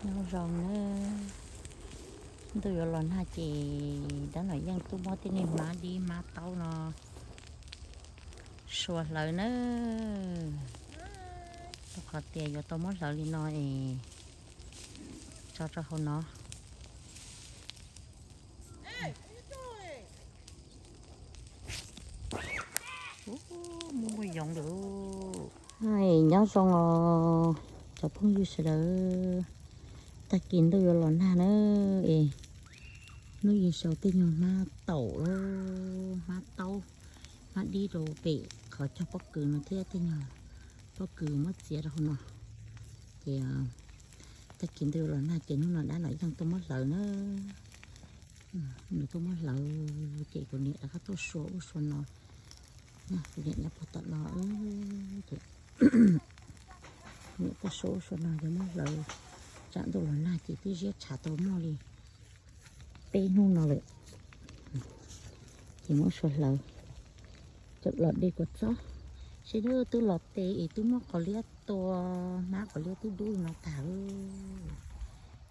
Nyob zoo na, ntuj yuav los nag ces dab Nom Yeej tuaj muab tej niag hmab dib hmab taub no sua hlawv na. Rau qhov tias yuav tau muab hlawv li no es tso rau hauv no. Muaj muaj yoov lawm. Nyob zoo os cov phooj ywg sawv daws. Tag kis ntuj yuav los nag na es hnub ib sau tej nyuag hmab taum, hmab taub, hmab dib rau pem qhov cog pob kws no thiab tej nyuag pob kws muab txiav rau hauv no. Ces tag kis ntuj yuav los nag ces hnub no dab Nom Yeej tuaj muab hlawv na. Nws tuaj muab hlawv ces kuv niam rov qab tuaj sua ub sua no. Kuv niam nyob puag tom no, niam tuaj sua ub sua no ces muab hlawv. Tsam ntuj los nag ces twb ziab tshav tau muaj li peb hnub no lawm. Ces muab sua hlawv, los de kua txob. Seb twb los tes es twb muab qos liab tua, hmab qos liab twb dub no tag lawm.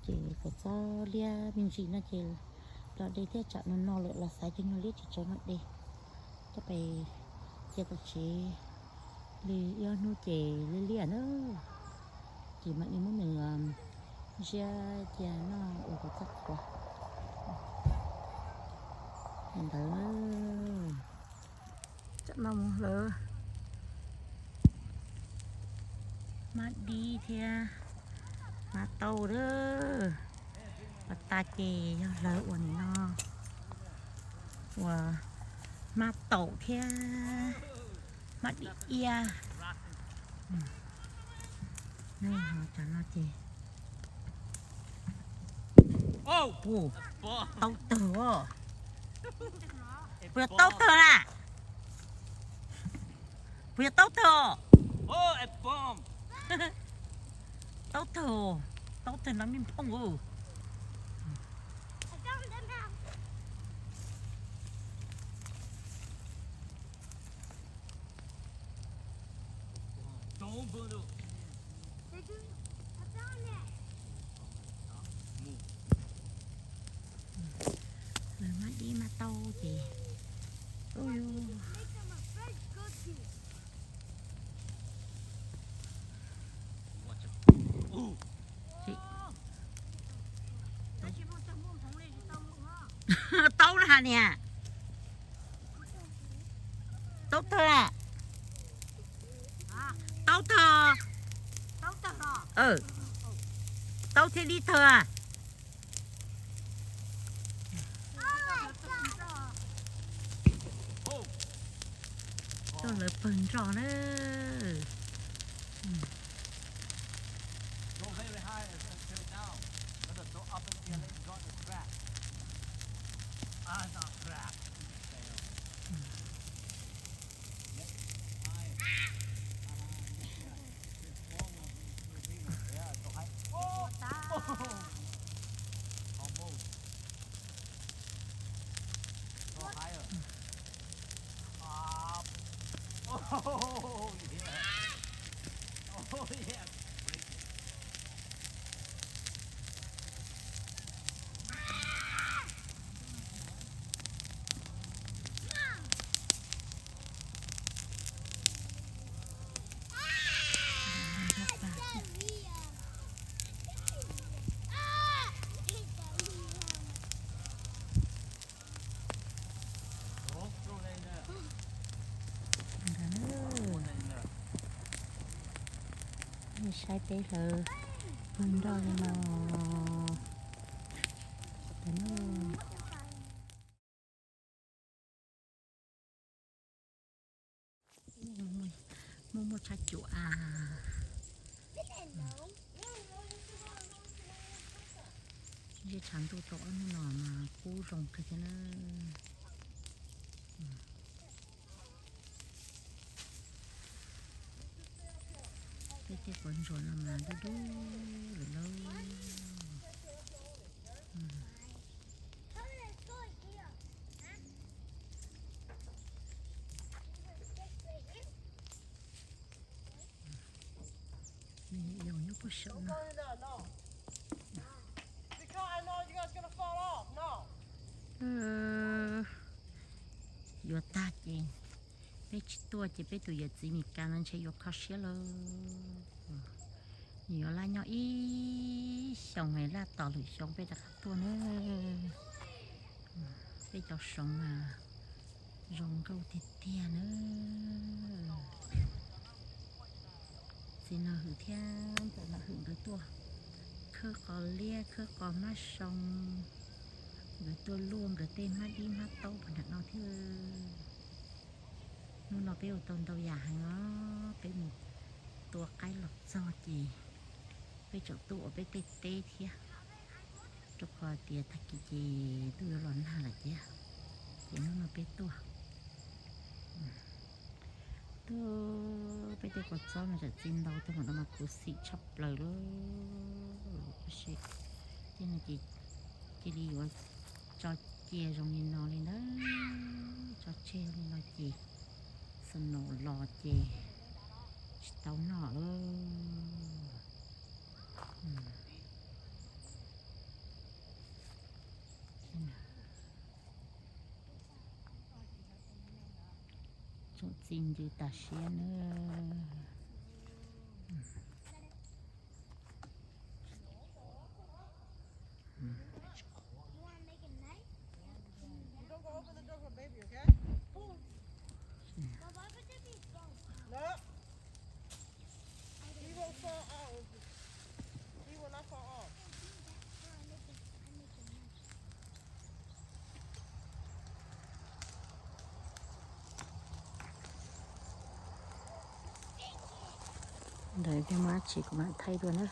Ces kua txob liab me ntsis no ces los de thiab, tsam no no lawm los xav cov nyuag liab tsis tsawg no de coj pes cia tom tsev li ib ob hnub ces liab liab na. Ces mam li muab nws ziab cia noj ua kua txob qhuav. Li ntawd, tsam no mus hlawv hmab dib thiab hmab taub lawm. Pas tas ces yog hlawv ua nim no ua hmab taum thiab hmab dib iab. Cov no ces taub tawg os. Puas yog taub tawg na? Puas yog taub tawg os? Taub tawg, taub tawg no me phooj. Lawv hmab dib hmab taub ces taub na niam. Taub tawg, taub tawg, taub thiab dib tawg. Tuaj lawv pawg nroj na. Nej saib peb hlawv pawg nroj li no. Muaj muaj tshab cuam a. Zej tshav ntuj tau ob hnub no mas kub zoo kawg thiab na. Tej tej quav ntsuas no mas dub dub lawm lauj. Nws yog nyob puag saum no. Peb tsis tuaj ces peb tus yawm txiv Mes Kas no ntshe yuav kho siab lawm. Nws yuav laj nyob ib xyoos es laj tos lwm xyoo peb rov qab tuaj na. Peb cov soov mas zoo nkauj tiag tiag na. Txiv no hwm thiab ntxawm no hwm nkawd tuaj khawb qos liab khawb qos mab soo, nkawd tuaj luaj nkawd tej hmab dib hmab taub puag nram no thiab. Hnub no peb ua tau ntau yam heev os, peb mus tua qaib los txog ces peb tseem tuaj ua peb tej teb thiab, rau qhov tias tag kis ces twb yuav los nag lawm thiab, ces hnub no peb tuaj. Tuaj peb tej kua txob mas tseem txi ntau, tuaj mas no mas khuv xim tshaj plaws lawm. Tej no ces cia li yuav tso cia zoo li no li ntawd, tso tseg li no ces snow los ces tsis tau noj lawm. Tsoom txiv ntws tas siab nawb. Ntawd thiaj muab tsis kuv mam thaij dua na.